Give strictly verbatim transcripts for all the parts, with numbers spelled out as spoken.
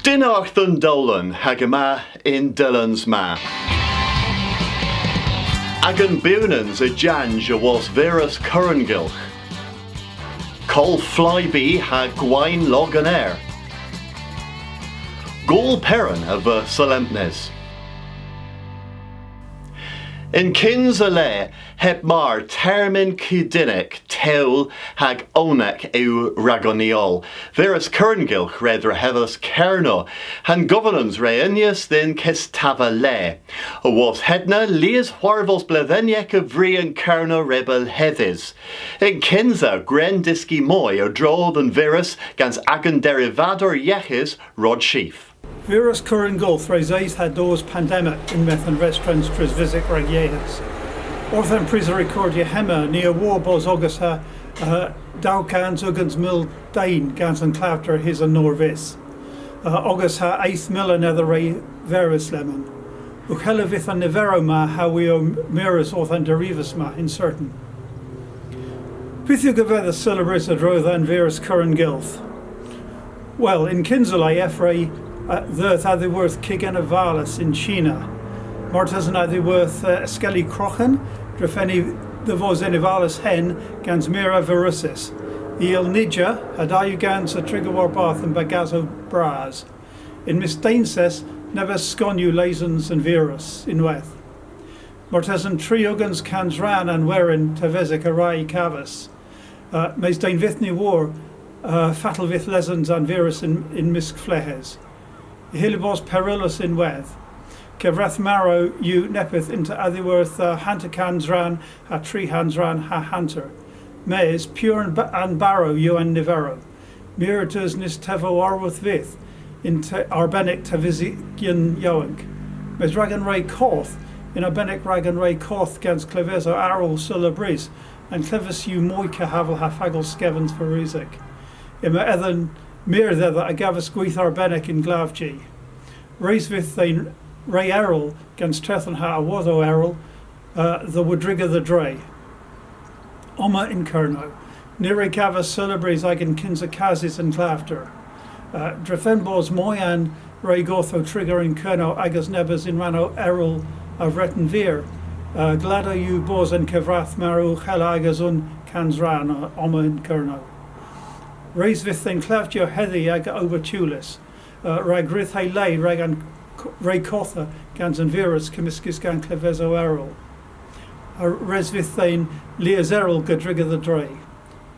Dynnargh dhe'n dowlen hag yma y'n dyllans ma. Agan bewnans a janj awos virus kurungylgh. Koll flyby ha gwayn log an ayr. Gool Peran a veu solempnys. Yn kynsa le, heb mar termyn kudynnek, tewl hag ownek yw ragon ni oll. Virus kurungylgh re dhrehedhas Kernow, ha'n governans re unnyas dhyn kestava le. Awos hedna, lies hwarvos bledhynnyek a vri yn Kernow re beu hedhys. Yn kynsa, gwren dyski moy a-dro dhe'n virus gans agan derivador yeghes Rod Sheaf. Virus kurungylgh re thas ha dos pandemik yn-medh an restrans trefysik rag yeghes. Orth an prys a rekordya hemma, ni a wor bos ogas ha, ha dew kans ugens mil den gans an klavder a-hys an norvys. Uh, ogas ha eth mil anedha re verwis lemmyn. Ughella vydh an niverow ma ha hwi ow mires orth an derivas ma yn sertan. Pyth yw gevedhys seulabrys a-dro dhe'n virus kurungylgh? Wel, yn kynsa le, ev re, uh, dheuth a-dhyworth kig enevales yn China. Martesen a-dhyworth, uh, eskelli kroghen, drefen i dhe vos enevales hen gans meur a virusys. I a yll nija, ha da yw gansa triga warbarth yn bagasow bras. Yn mis Deynses, nebes skon yw lesans an virus ynwedh. Martesen tri ugens kansrann a'n werin tevesik a wra y gavos. Uh, mes den vyth ni a wor, uh, fatel vydh lesans an virus yn, yn mysk fleghes. Y hyllir bos peryllus ynwedh. Kevradh marow yw neppyth ynter a-dhyworth, uh, hanter kansrann ha tri hansrann ha hanter. Mes pur an, ba-, an barow yw an niverow. Meur a dus ny's tevo arwodh vyth, yn te-, arbennik tevesigyon yowynk. Mes rag an re koth, yn arbennik rag an re koth gans klevesow erel seulabrys, an kleves yw moy kehaval ha fagelskevens virusek. Yma edhom meur dhedha a gavas gwith arbennik yn glavji. Res vydh dhe'n re erel gans terthen ha arwodhow erel, uh, dhe wodriga dhe dre. Omma yn Kernow, ni re gavas seulabrys agan kynsa kasys an klavder. Uh, drefen bos moy a'n re koth ow triga yn Kernow ages nebes yn rannow erel a Vreten Veur. Uh, gladow yw bos an kevradh marow ughella ages unn kansrann, uh, omma yn Kernow. Res vydh dhe'n klavji hedhi aga ober tewlys, uh, rag ri dhe le rag an k-, re kotha gans an virus kemyskys gans klevesow erel. Ha res vydh dhe'n lies erel godriga dhe dre.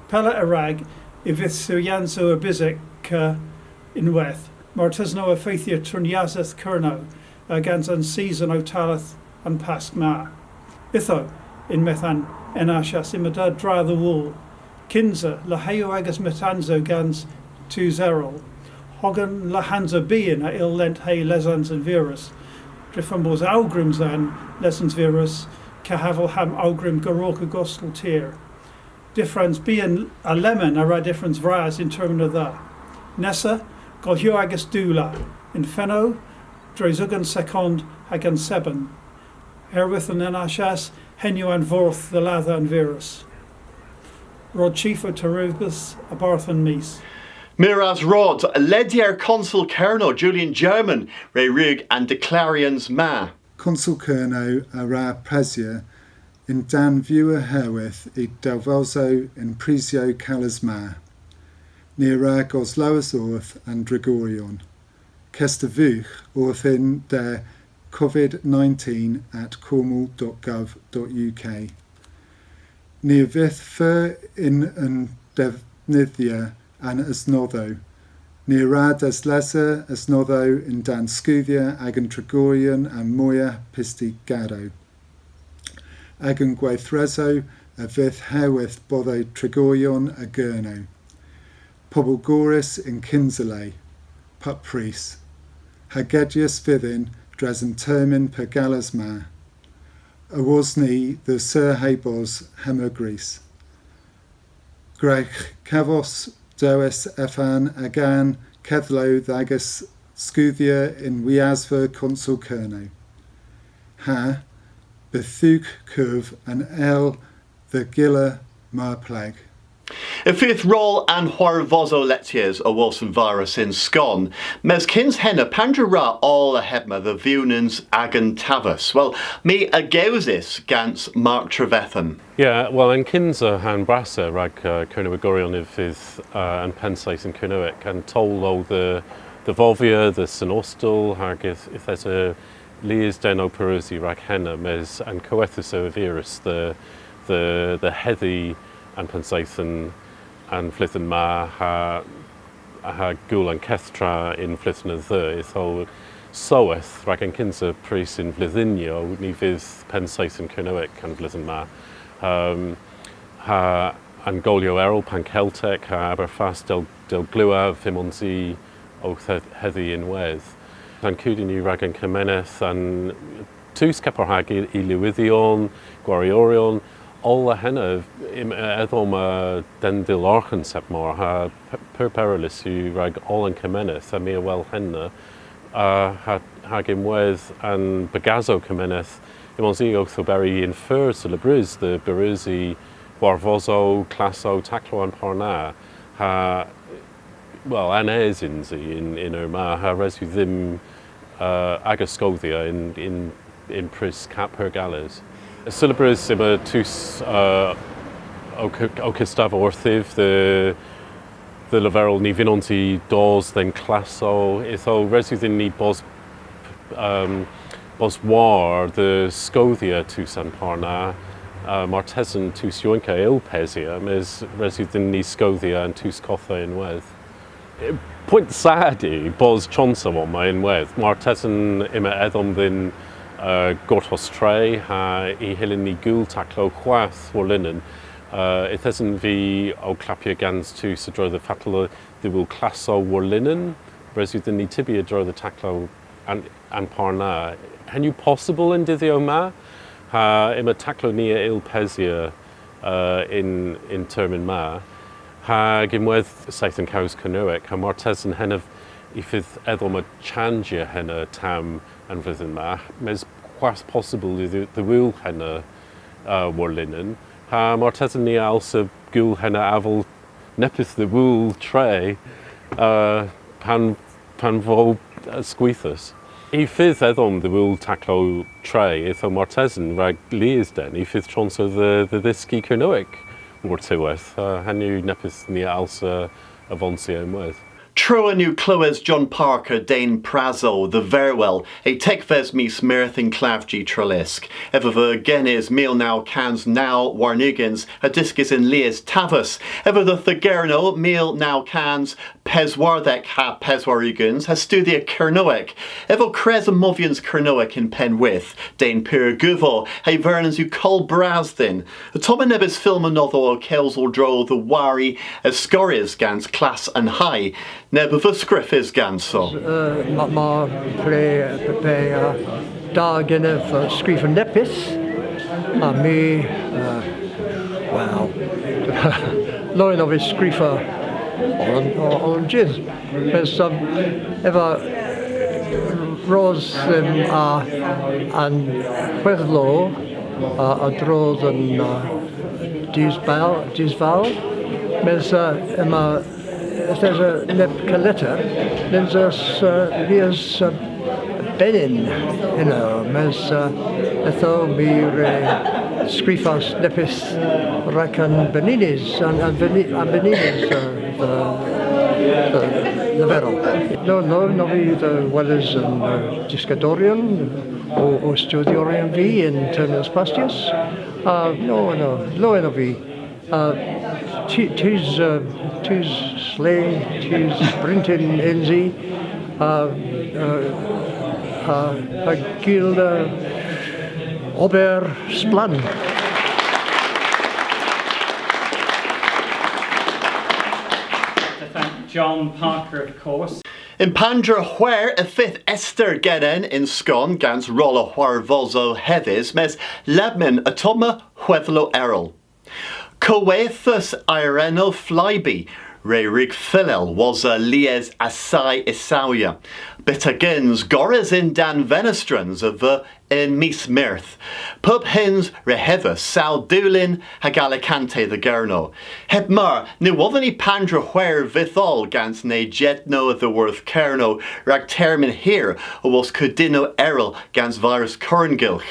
Pella a-rag y fydh sywyansow a bysek, uh, ynwedh, martesen ow effeythya tornyaseth Kernow, uh, gans an seson ow talleth an Pask ma. Ytho, yn-medh an N H S, yma dra dhe wul. Kynsa, lehewgh agas metyansow gans tus erel. Hogen lehansow byghan a yll lenthe lesans an virus. Drefen bos awgrym a'n lesans virus kehaval ha'm awgrym gorok a gostel tir. Dyffrans byghan a lemmyn a wra dyffrans vras yn termyn a dheu. Nessa, golghewgh agas diwla, yn fenowgh, dres ugens sekond ha gans sebon. Herwydh an N H S, henn yw an fordh dhe ladha an virus. Rod Sheaf ow terivas a-barth An Mis. Meur ras Rod, ledyer Konsel Kernow Julian German re wrug an deklaryans ma. Konsel Kernow a wra presya yn-dann vewa herwydh y dalvosow y'n prysyow kales ma. Ni a wra goslowes orth an drigoryon. Kestevewgh orthyn der covid nineteen at cornwall dot gov dot U K. Ni a vydh fur yn an devnydhya an asnodhow. Ni a wra deslesa asnodhow yn-dann skoodhya agan trigoryon an moyha pystigadow. Agan gweythresow a vydh herwydh bodho trigoryon a Gernow. Pobel gorrys yn kynsa le, pub prys. Ha gedyes vydhyn dres an termyn pur gales ma. Awos ni dhe surhe bos hemma gwrys. Gwrewgh kavos dewis efan agan kedhlow dh'agas skoodhya yn wiasva Konsel Kernow. Ha bethewgh kuv an eyl dhe gylla mar pleg. Y fydh rol an hwarvosow lettys awos an virus yn skon, mes kyns henna, pandr'a wra oll a hemma dhe vewnans agan taves? Wel, my a gewsis gans Mark Trevethan. Ya, wel, an kynsa ha'n brassa rag, uh, Kernewegoryon y fydh, uh, an Pennseythen Kernewek, an towl o dhe, dhe Vovia, dhe Sen Ostel, hag yth, yth esa lies den ow pareusi rag henna, mes an kowethas a erviras dhe, dhe, dhe hedhi an Pennseythen an vledhen ma ha, ha gul an keth tra y'n vledhen a dheu. Ytho soweth rag an kynsa prys y'n vledhynnyow, ny vydh Pennseythen Kernewek an vledhen ma. Um, ha an golyow erel, Pan Celtic ha Aberfest, dell, dell glewav, ymons i owth he-, hedhi ynwedh. An kudyn yw rag an gemeneth, an tus kepar hag y, y liwydhyon, gwarioyon, oll a henna, yma edhom, uh, den dhil arghans heb mar, ha pe-, pur peryllus yw rag oll an gemeneth, ha my a wel henna, uh, ha, hag ynwedh an bagasow kemeneth, ymons i owth oberi yn feur seulabrys dhe bareusi hwarvosow, klassow, taklow a'n par na, ha, wel, an es yns i yn, yn eur ma, ha res yw dhymm, uh, aga skoodhya yn, yn, yn prys kap pur gales. Seulabrys yma tus, uh, ow ke-, ow kestava orthiv dhe, dhe leverel ny vynnons i dos dhe'n klassow, ytho res yw dhyn ni bos um, bos war dhe skoodhya tus a'n par na, uh, martesen tus yowynka a yll pesya, mes res yw dhyn ni skoodhya an tus kottha ynwedh. Poynt sad yw bos chonsow omma ynwedh. Martesen yma edhom dhyn, uh, gortos tre, ha y hyllyn ni gul taklow hwath warlinen. Uh, yth esen vy ow klappya gans tus a-dro dhe fatel dhe wul klassow warlinen. Res yw dhyn ni tybi a-dro dhe taklow an, a'n par na. Henn yw possybyl y'n dydhyow ma, ha yma taklow ni a yll pesya, uh, yn, y'n termyn ma. Hag ynwedh Seythen Kows Kernewek, ha martesen henna y fydh edhom a chanjya henna tamm an vledhen ma. Mes hwath possybyl yw dhe, dhe wul henna, uh, warlinen. Ha martesen ni a alsa gul henna avel neppyth dhe wul tre, uh, pan, pan vo, uh, skwithus. Y fydh edhom dhe wul taklow tre, ytho martesen rag lies den, y fydh chonsow dhe, dhe dhyski Kernewek war-dhelergh. Uh, henn yw neppyth ni a alsa avonsya ynwedh. Truan yw klewes John Parker, den Prasow, dhe verwel, ha'y tekves mis Meurth yn klavji Trelisk. Ev a veu genys mil naw kans naw warn ugens, ha dyskys yn lies taves. Ev a dheuth dhe Gernow mil naw kans peswardhek ha peswar ugens, ha studhya Kernewek. Ev o kres an movyans Kernewek yn Pennwydh, den pur guvo, ha'y vernans yw koll bras dhyn. Ottomma nebes fylm anodho ow kewsel a-dro dhe wari askorrys gans Klass an Hay, neb a veu skrifys ganso. Uh, ma, ma, ple, pe, pe, uh, da genev, uh, skrifa neppyth, ha my, uh, wel, lowen ov vy skrifa oll an, oll an jydh. Mes, um, ev a ros dhymm, uh, an hwedhlow, uh, a-dro dhe'n, uh, disval, disval. Mes, uh, yma, yth esa neb kaletter, nyns eus, uh, lies, uh, benyn ena, mes, uh, ytho my re skrifas neppyth rag an beninys, an, an beni-, an beninys, uh, dhe, dhe, dhe leverel. Lo-, lowen ov vy dhe weles an, uh, dyskadoryon, ow, ow studhyoryon vy y'n termyn eus passys. Uh, no, no, lowen ov vy. Uh, tus, uh, tus sley, tus bryntin yns i, uh, uh, uh, ha gul, uh, ober splann. To thank John Parker, of course. Yn pandr'a hwer y fydh Esther genen yn skon gans rol a hwarvosow hedhys, mes lebmyn ottomma hwedhlow erel. Kowethas Ayrennel Flybe re wrug fyllel wosa lies assay y sawya. Byttegyns gorrys yn-dann venystrans a veu Yn mis Meurth, pub hyns re hedha saw dewlin hag alikante dhe Gernow. Heb mar, ny wodhon ni pandr'a hwer vyth oll gans neyjedhnow a-dhyworth Kernow rag termyn hir awos kudynnow erel gans virus kurungylgh.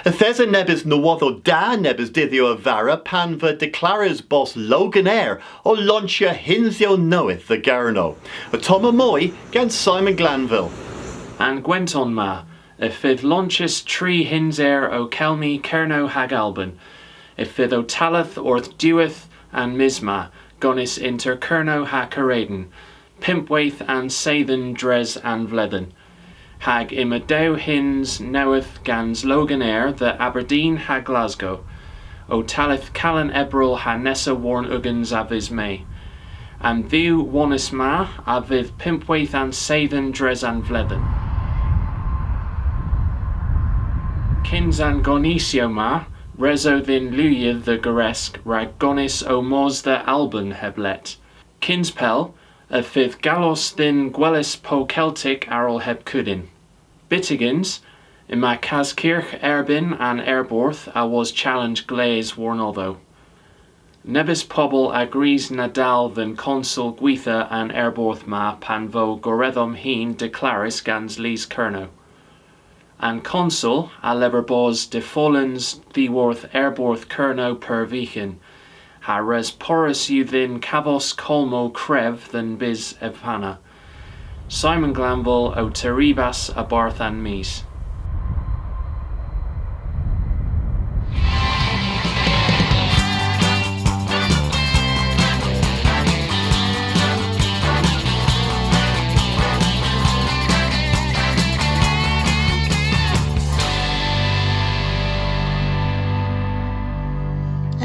Yth esa nebes nowodhow da nebes dydhyow a-varr pan veu deklarys bos Logan Air ow lonchya hynsyow nowydh dhe Gernow. Ottomma moy gans Simon Glanville. An gwenton ma, y fydh lonchys tri hyns aer ow kelmi Kernow hag Alban. Y fydh ow talleth orth diwedh an mis ma, gonis ynter Kernow ha Caerhun, pymp weyth an seythen dres an vledhen. Hag yma dew hyns nowydh gans Logan Air dhe Aberdeen ha Glasgow, ow talleth Kalan Ebrel ha nessa warn ugens a vis Me. An dhew wonis ma a vydh pymp weyth an seythen dres an vledhen. Kyns an gonisyow ma, res o dhyn lywya dhe Garesk rag gonis ow mos dhe Alban heb let. Kyns pell, y fydh gallos dhyn gweles pow Keltek arall heb kudyn. Byttegyns, yma kaskyrgh erbynn an ayrborth awos chalenj glas warnodho. Nebes pobel a grys Nadal dhe'n konsel gwitha an ayrborth ma pan vo goredhom hin deklarys gans Lys Kernow. An konsel a lever bos difollans dhyworth ayrborth Kernow pur vyghan, ha res porrys yw dhyn kavos kolmow krev dhe'n bys evenna. Simon Glanville ow terivas a-barth An Mis.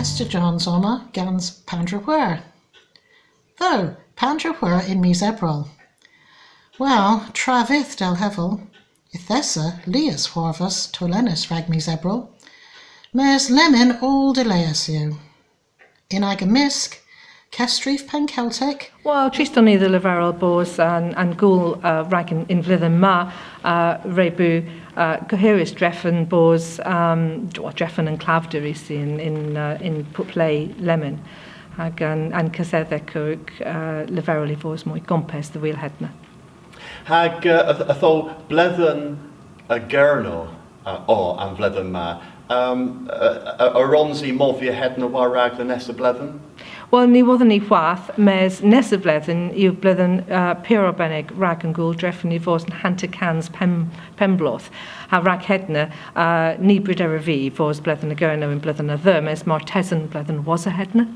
Esther Johns omma gans Pandr'a Hwer. Ytho, pandr'a hwer yn mis Ebrel? Wel, travyth dell hevel. Yth esa lies hwarvos towlennys rag mis Ebrel. Mes lemmyn oll dileys yw. Yn aga mysk, kesstrif Pan Keltek. Wel, trist on ni dhe leverel bos an, an gool, uh, rag an, an vledhen ma, uh, re beu, uh, gohirys drefen bos, um, wel, drefen an klavder usi yn, yn, uh, yn pub le lemmyn. Hag an, an kessedhek a wrug, uh, leverel y vos moy gompes dhe wul hedna. Hag, uh, yth-, ytho bledhen a Gernow, uh, o an vledhen ma. Um, uh, uh, a wrons i movya hedna war-rag dhe'n nessa bledhen? Wel, ny wodhon ni hwath, mes nessa bledhen yw bledhen, uh, pur arbennik rag an gool drefen y vos an hanterkans pen-, penn-bloodh. Ha rag hedna, uh, ny brederav vy vos bledhen a Gernow yn bledhen a dheu, mes martesen bledhen wosa hedna.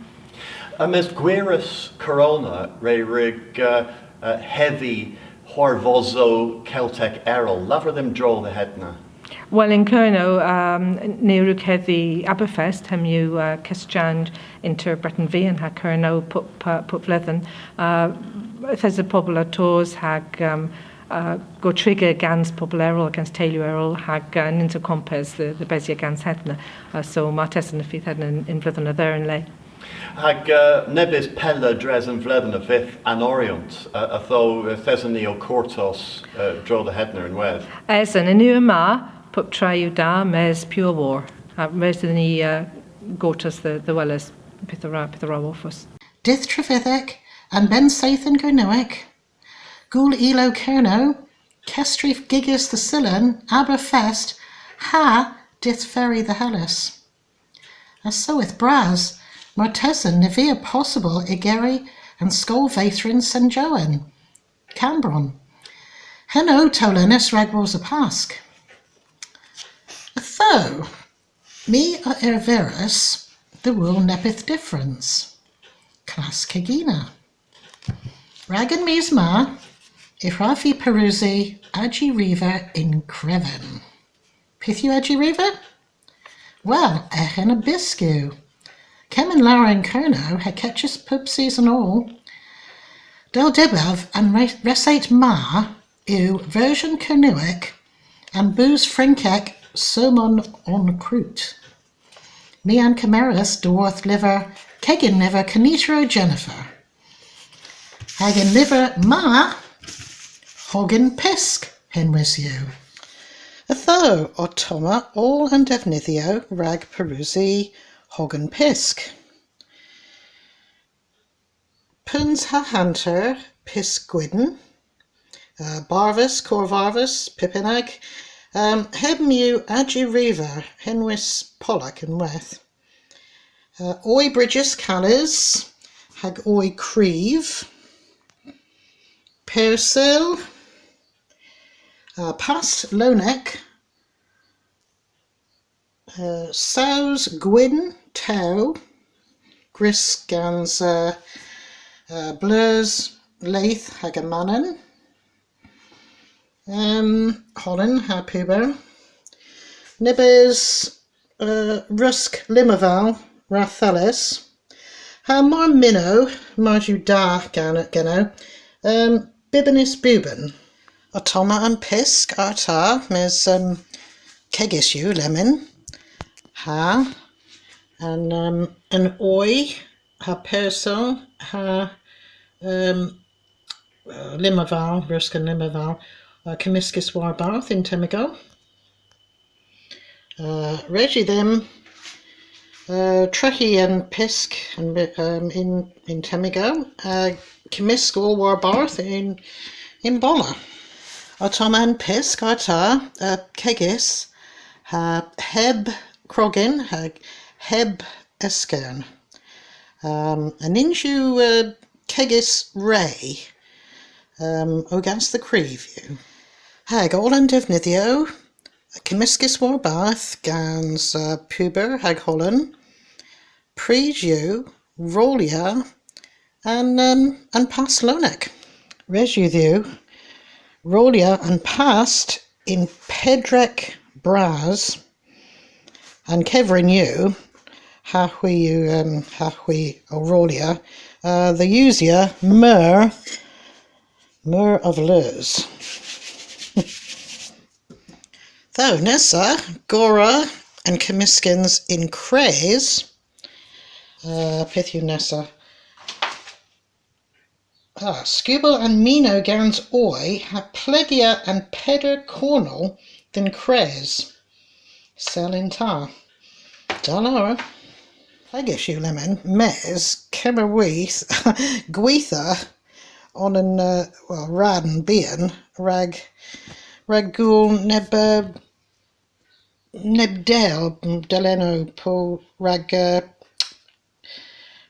Ha mes gwiras Corona re wrug, uh, uh, hedhi hwarvosow Keltek erel. Lavar dhymm a-dro dhe hedna. Wel, yn Kernow, um, ni a wrug hedhi Aberfest, hemm yw, uh, kestrans ynter Breten Vian ha Kernow pub, uh, pub bledhen. Uh, yth esa pobel ow tos hag, um, uh, ow triga gans pobel erel, gans teylu erel, hag, uh, nyns o kompes dhe, dhe besya gans hedna. Uh, so martesen y fydh hedna yn, yn vledhen a dheu yn le. Hag, uh, nebes pella dres an vledhen a vydh an Oriant, uh, ytho, uh, yth eson ni ow kortos, uh, a-dro dhe hedna ynwedh. Eson, y'n eur ma, puptra yw da, mes piw a wor. Ha res dhyn ni, uh, gortos dhe, dhe weles pyth a wra, pyth a wra hwarvos. Dydh Trevithick, an bennseythen Gernewek, Gool Ilow Kernow, kesstrif gigys dhe Syllan, Aberfest, ha Dydh Furry dhe Hellys. Ha soweth bras, martesen ny via possybyl igeri an skol veythrin Sen Jowan, Kammbronn. Henn o towlennys rag wosa Pask. Ytho, my a erviras dhe wul neppyth dyffrans. Klass kegina. Rag an mis ma, y hwrav vy pareusi Aji Riva yn kreven. Pyth yw Aji Riva? Wel, eghen a bysk yw. Kemmyn lowr yn Kernow ha kachys pub seson oll. Dell dybav an re-, resayt ma yw versyon Kernewek an boos Frenkek saumon en croûte. My a'n kemeras dhyworth lyver kegin, lyver Kenitra Jennifer. Hag y'n lyver ma, Hogen Pysk henwys yw. Ytho, ottomma oll an devnydhyow rag pareusi hogen pysk. Peuns ha hanter pysk gwynn, uh, barvus, korvarvus, pypynag, um, heb yw aji riva, henwys pollock ynwedh. Uh, oy bryjys kales, hag oy kriv, persil, uh, past lownek, uh, sows gwynn tew, gwrys gans, uh, uh, bleus leth hag amanyn. Um, holan ha puber. Nebes, uh, rusk limmaval, rathellys. Ha mar mynnowgh, mars yw da gen-, genowgh, um, bibinys buben. Ottomma an pysk arta, mes, um, kegys yw lemmyn. Ha, an, um, an oy, ha persil, ha, um, uh, limmaval, rusk an limmaval, uh, kemyskys warbarth yn temmigow. Uh, res yw dhymm, uh, treghi an pysk yn, um, yn, yn temmigow, uh, kemyska warbarth yn, yn bolla. Ottomma an pysk arta, uh, kegys, ha heb krogen, ha heb eskern. Um, ha nyns yw, uh, kegys re, um, ogas dhe kriv yw. Hag oll an devnydhyow, kemyskys warbarth gans, uh, puber hag holan, prys yw rolya an, um, an past lownek. Res yw dhywgh rolya an past yn pedrek bras. An kevrin yw, ha hwi yw, um, ha hwi ow rolya, uh, dhe usya meur, meur a vleus. Ytho, nessa, gorra an kemyskans yn kres. Uh, pyth yw nessa? Ah, skubel an minow gans oy ha plegya an peder kornel dhe'n kres. Sel yn ta. Da lowr. Plegys yw lemmyn, mes kemmer with gwitha onan, uh, well, rann byghan rag, rag gul neb, uh, neb del, delennow po rag, uh,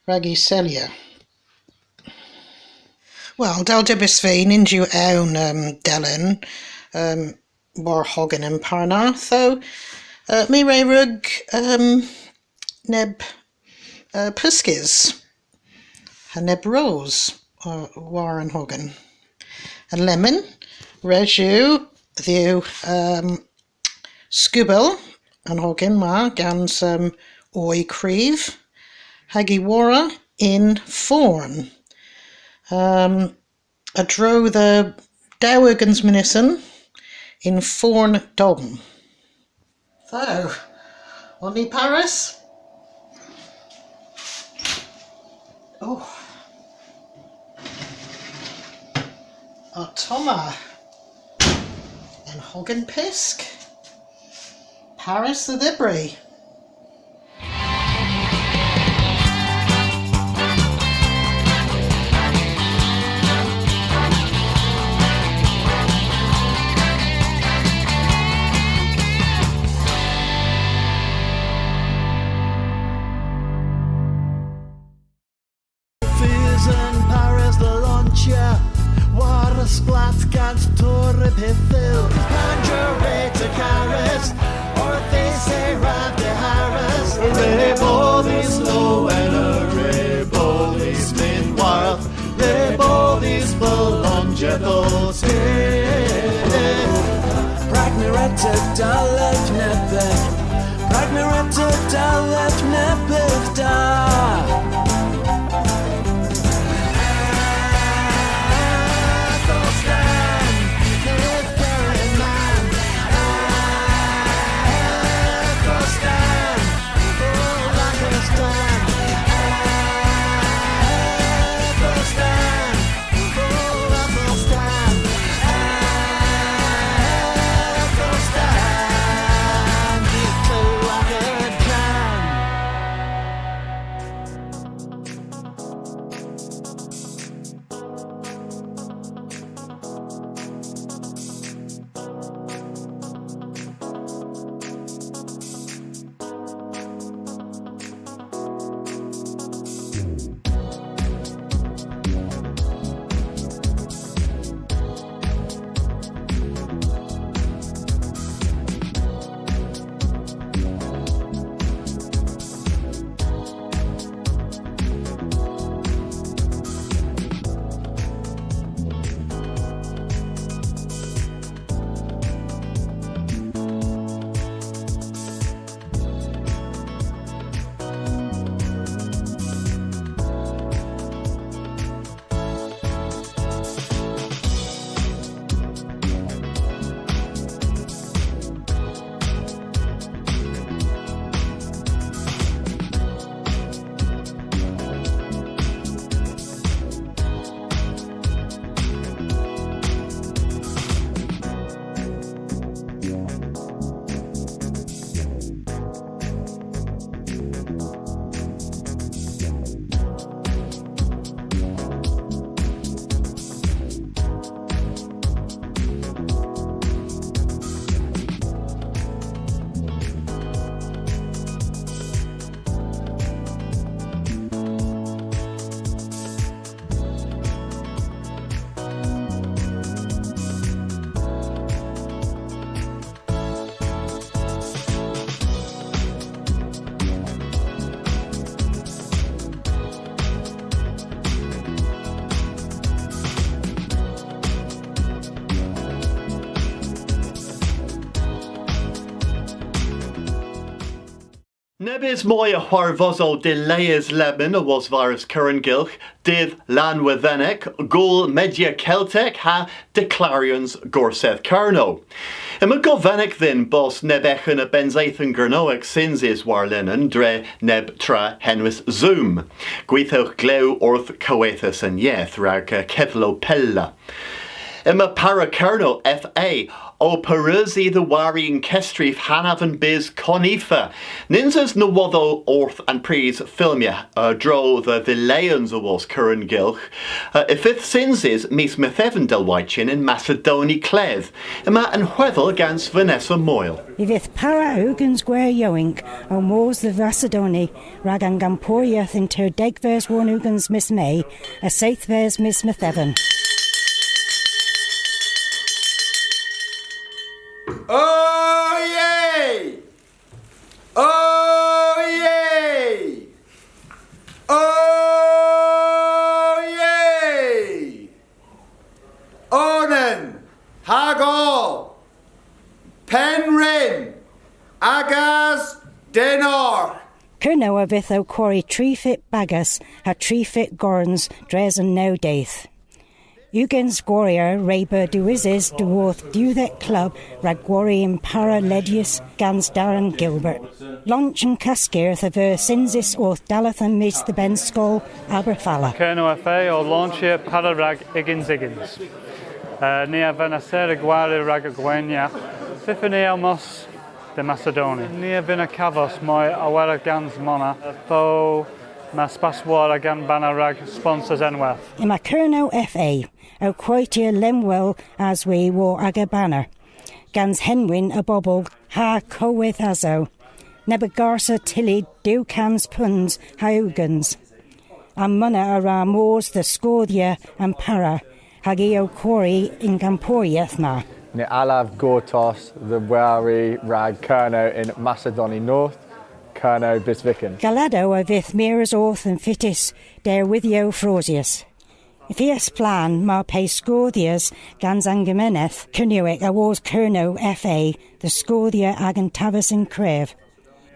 rag y selya. Wel, dell dybis vy, nyns yw ewn, um, delen, um, war hogen a'n par na, ytho, uh, my re wrug, um, neb, uh, puskes, ha neb ros, uh, war an hogen. Ha lemmyn, res yw dhywgh, um, skubel an hogen ma gans, um, oy kriv, hag y worra yn forn. Um, a-dro dhe dew ugens mynysen yn forn domm. So, on ni parys? Oh. Ottomma an hogen pysk. Parys dhe dhybri. Fys yn parys dhe lonchya war y splat gans torr py fylm. Pandr'a wre'ta kares, orth y seyrav diharas, re bo dhis lowen, re bo dhis minhwarth, re bo dhis bolonjedhos. Prag ny wre'ta dalleth neppyth. Prag ny wre'ta dalleth neppyth da. Athelstan, Nebes moy a hwarvosow dileyys lemmyn awos virus kurun gylgh, dydh Lannwedhenek, Gool Media Keltek ha deklaryans Gorsedh Kernow. Yma govenek dhyn bos neb eghen a Bennseythen Gernewek synsys warlinen dre neb tra henwys Zoom. Gwithewgh glew orth Kowethas an Yeth rag, eh, kedhlow pella. Yma Para Kernow F A ow pareusi dhe wari yn kesstrif hanav an bys CONIFA. Nyns eus nowodhow orth an prys filmya, eh, a-dro dhe dhileyans awos kurun gylgh, eh, y fydh synsys mis Metheven, dell waytyn, yn Masedoni Kledh. Yma an hwedhel gans Vanessa Moyle. Y fydh para ugens gwer yowynk ow mos dhe Masedoni rag an gampyorieth ynter degves warn ugens mis Me ha seythves mis Metheven. Oyez! Oyez! Oyez! Onan hag oll, Pennrynn hag As Dynnargh. Kernow a vydh ow kwari tri fit bagas ha tri fit gorns dres an naw dydh. Ugens gwaryer re beu dewisys dhyworth dewdhek klub rag gwari yn para ledys gans Darren Gilbert. Lonch an kaskyrgh a veu synsys orth dalleth an mis dhe Bennskol Aberfala. Kernow F A ow lonchya para rag ugens ugens. Eh, ni a vynn assaya gwari rag y waynya. Fydhyn ni ow mos dhe Masedoni. Ni a vynn kavos moy a weres gans mona, ytho ma spas war agan banner rag sponsors ynwedh. Yma Kernow F A ow kwaytya lenwel aswon war aga banner, gans henwyn a bobel ha kowethasow, neb a garsa tyli dew kans peuns ha ugens. An mona a wra mos dhe skoodhya an para, hag i ow kwari y'n gampyorieth ma. Ni a allav gortos dhe wari rag Kernow yn Masedoni North, Kernow bys vykken. Galadow a vydh mires orth an fitys der wydhyow frosys. Y fia splann mar pe skoodhyas gans an gemeneth Kernewek awos Kernow F A dhe skoodhya agan taves yn krev.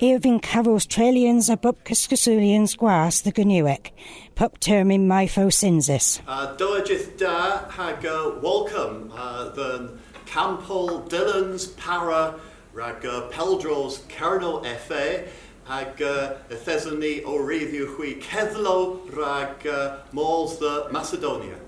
I a vynn kavos treylyans a bub keskusulyans gwask dhe Gernewek, pub termyn may fo synsys. Uh, dohajydh da hag, uh, welcome, uh, dhe'n kampel dyllans para rag, uh, peldros Kernow F A, hag, uh, yth eson ni ow ri dhywgh hwi kedhlow rag, uh, mos dhe Macedonia.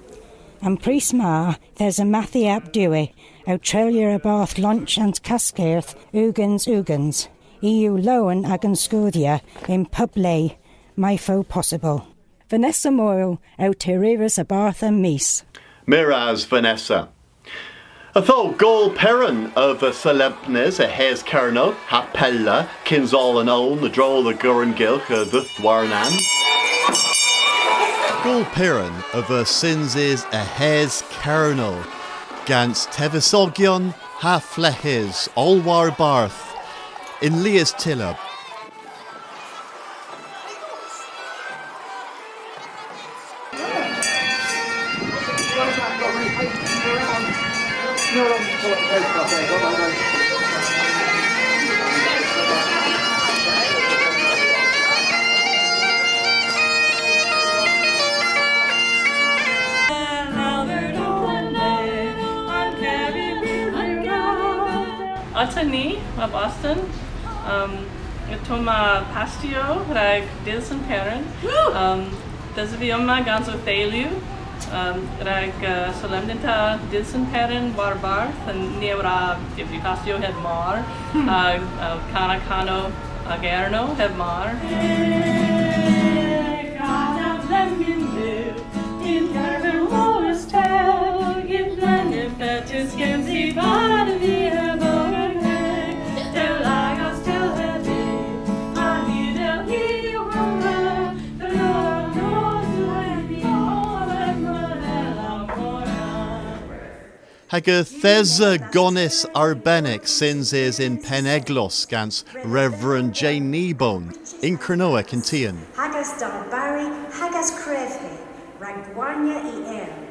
An prys ma, yth esa Matthi ap Dewi ow treylya a-barth lonch an kaskyrgh ugens ugens. I yw lowen agan skoodhya yn pub le may fo possybyl. Vanessa Moyle ow terivas a-barth An Mis. Meur ras, Vanessa. Ytho, Gool Peran a veu solempnys a-hys Kernow ha pella, kyns oll an own a-dro dhe Gurungylgh a dheuth warnan. Gool Peran a veu synsys a-hys Kernow, gans tevesigyon ha fleghes oll warbarth yn lies tyller. Otta ni, ma Boston, um, ytho ma pastiow rag Dydh Sen Peran. Um, yth esa vy omma gans ow theylu, um, rag, uh, solempnita Dydh Sen Peran warbarth, ha ni a wra dybri pastiow heb mar, ha, uh, kana kanow a Gernow heb mar. Hag yth esa gonis arbennik synsys yn Penneglos gans Reverend Jay Kneebone yn Kernewek yn tien. Hag a's darbari, hag a's krevhi, rag gwarnya y Erin,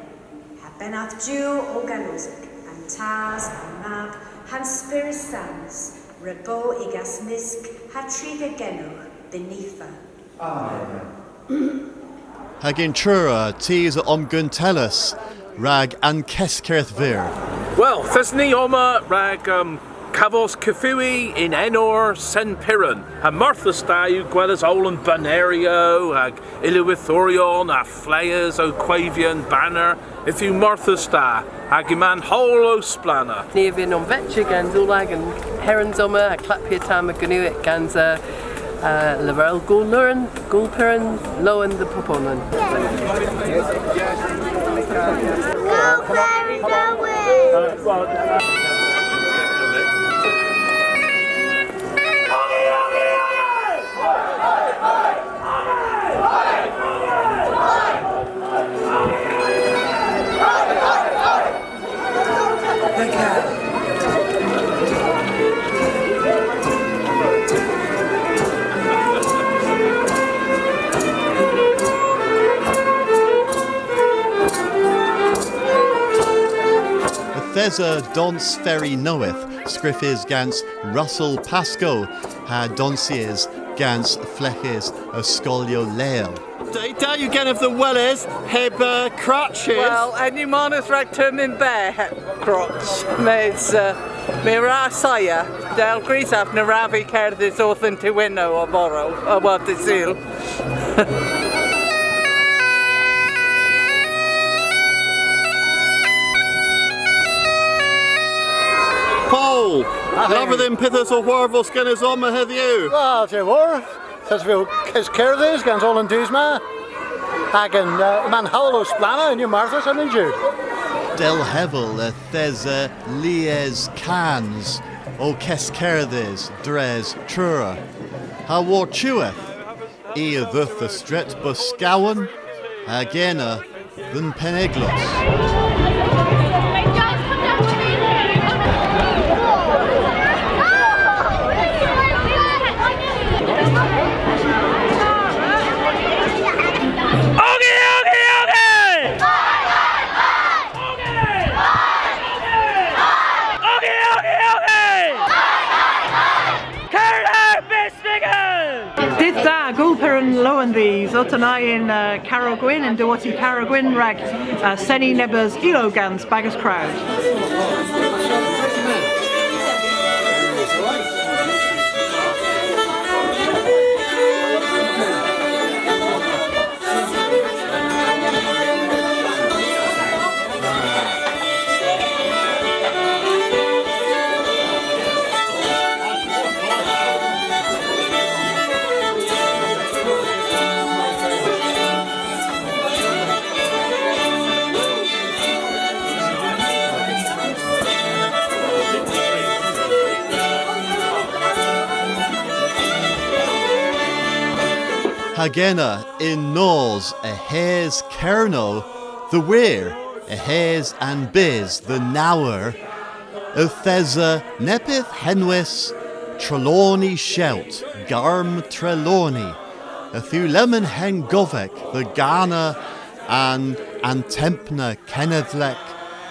ha bennath Duw ow galosek, an Tas, an Mab, ha'n Spyrys Sans, Re bo y'gas mysk ha triga genowgh, bynitha. Amen. Hag yn Truru, tus a omguntellas rag an keskerdh veur. Wel, yth eson ni omma rag, um, kavos kevewi yn enor Sen Piran. Ha marthys da yw gweles oll an baneryow hag ilewydhyoryon ha fleghes ow kwevya an baner. Yth yw marthys da, hag yma'n howl ow splanna. Ni a vynn omvetya gans oll agan herens omma ha klappya tamm a Gernewek gans, uh, uh, leverel Gool Piran, Gool Piran lowen dhe bubonan. Go Piran, go Wales! Yth esa dons feri nowydh, skrifys gans Russell Pascoe, ha donsys gans fleghes a skolyow leel. Da, da yw genev dhe weles heb, uh, crutches. Wel, henn yw marnas rag termyn berr heb crutch. Mes, uh, my a wra assaya. Dell grysav na wrav vy kerdhes orth an tewynnow a-vorow, uh, wel, dy' Sul. Paul, lavar dhymm pyth eus ow hwarvos genes omma hedhyw. Wel, Dewar, yth esov vy ow keskerdhes gans oll an dus ma. Hag an, uh, yma'n howl ow splanna, henn yw marthys, henn yw. Dell hevel yth esa lies kans ow keskerdhes dres Truru. Ha war-tu eth, i a dheuth dhe Stret Boscawen, hag ena dhe'n Penneglos. Kernow bys vykken! Dydh da, Gool Piran lowen dhis. Otta ni yn, uh, Karow Gwynn, yn diwotti Karow Gwynn rag, uh, seni nebes ilow gans bagas krowd. Hag ena, yn nos a-hys Kernow, dhe wir, a-hys an bys dhe naw eur, yth esa neppyth henwys Trelawny Shout, Garm Trelawny, yth yw lemmyn hengovek dhe gana an antempna kenedhlek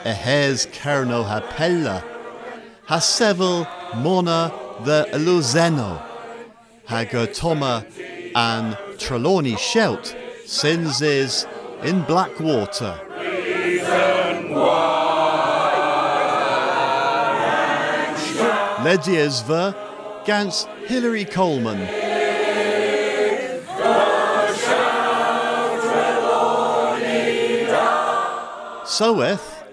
a-hys Kernow ha pella, ha sevel mona dhe elusenow. Hag ottomma an Trelawny Shout, synsys yn Blackwater. Ledys veu gans Hilary Coleman. Soweth,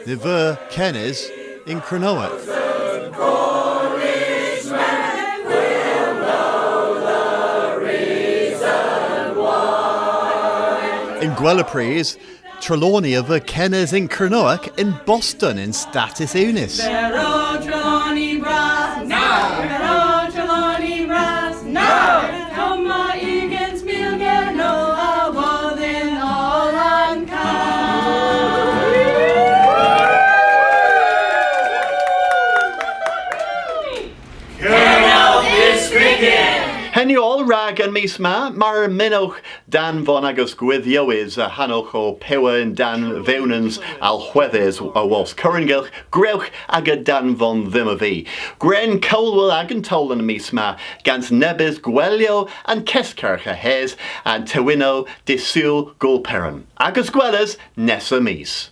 ny veu kenys yn Kernowek. Y'n gwella prys, Trelawny a veu kenys yn Kernowek yn Boston yn Statys Unys. Na! Omma ugens mil Gernow a wodh yn oll an kan. Kernow bys vykken! Yn oll rag an mis ma, mar mynnowgh danvon agas gwydhyowys ahanowgh ow pewa yn-dann vewnans alhwedhys awos kurungylgh, gwrewgh aga danvon dhymmo vy. Gwren kowlwul agan towlen mis ma gans nebes gwelyow an keskerdh a-hys an tewynnow dy' Sul Gool Peran. Agas gweles nessa mis.